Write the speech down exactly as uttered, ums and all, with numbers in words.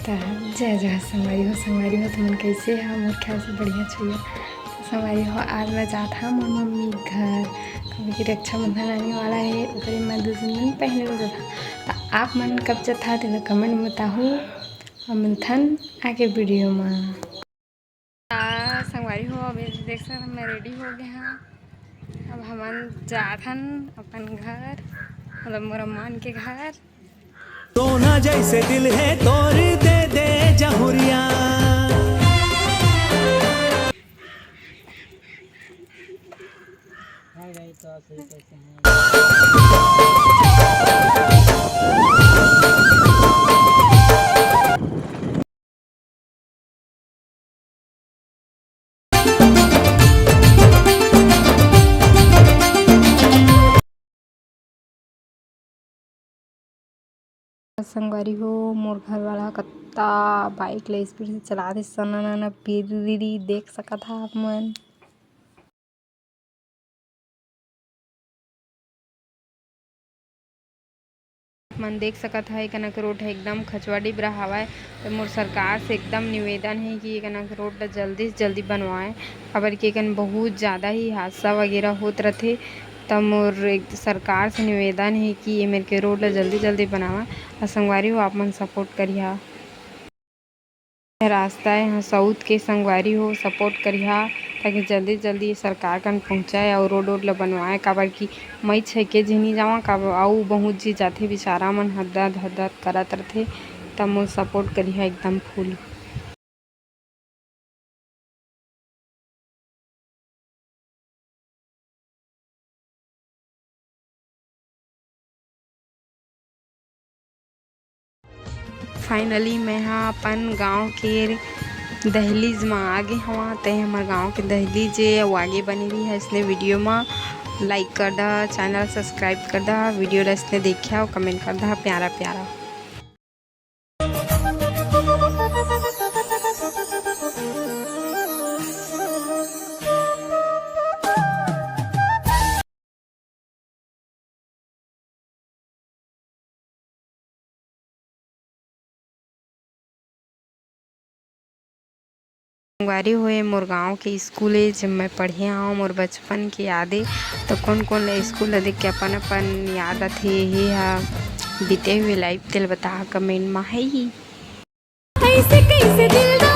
जय जय संगवारी हो, संगवारी हो, तुमन कैसे हो? मोर ख्याल से बढ़िया छुइया। तो संगवारी हो, आज मैं जात हा मोर मम्मी घर, काबर कि रक्षाबंधन आने वाला है, ओकरे मैं दो तीन दिन पहले ले जात हा। तो आप मन कब जात हा, तेला comment में बताहू। अब मिलथन आगे video में। आ, संगवारी हो, अभी देख सकत हन, मैं ready हो गया हाँ। अब हमन जात हन अपन घर, मतलब मोर अम्मा मन के घर। सोना जैसे दिल है तोर, दे दे जहुरिया। हाय गाइस, तो आप सभी कैसे हैं? संगवारी हो, मोर घर वाला कत्ता bike ला speed से चलाथे, सनाना बिरी देख सकत हा आप मन। मन देख सकत हा, एकना के road ह एकदम खचवा डिबरा हवय। त मोर सरकार से एकदम निवेदन हे कि एकना के road ला जल्दी से जल्दी बनवाए, काबर कि एकन बहुत ज़्यादा ही हादसा वगैरह होत रथे। त मोर एक सरकार से निवेदन हे कि ए मेर के road ला जल्दी जल्दी बनावा। अउ संगवारी हो, आप मन support करिहा। रास्ता ए ह south के, संगवारी हो, support करिहा, ताकि जल्दी जल्दी सरकार कन पहुँचाए अउ road वोड ल बनवाए, काबर कि मई छेके झिनी जावा, काबर अउ बहुत झी जाथे, बेचारा मन हदद हदद करत रथे, त मोर support करिहा एकदम full। Finally मैं हा अपन गांव के दहलीज म आ गे हवा। ते हमर गांव के दहलीज ए अउ आगे बने रही है इसने video म। Like कर दा, channel subscribe कर दा, video ला इसने देखा अउ comment कर दा प्यारा प्यारा। संगवारी हो, ए मोर गांव के स्कूल ए, जब मैं पढ़े हंव, मोर बचपन के याद ए। तो कोन कोन ला स्कूल ला देख के अपन अपन याद आथे, ये हा बीते हुए life, तेला बता comment मा है ही। कैसे कैसे दिल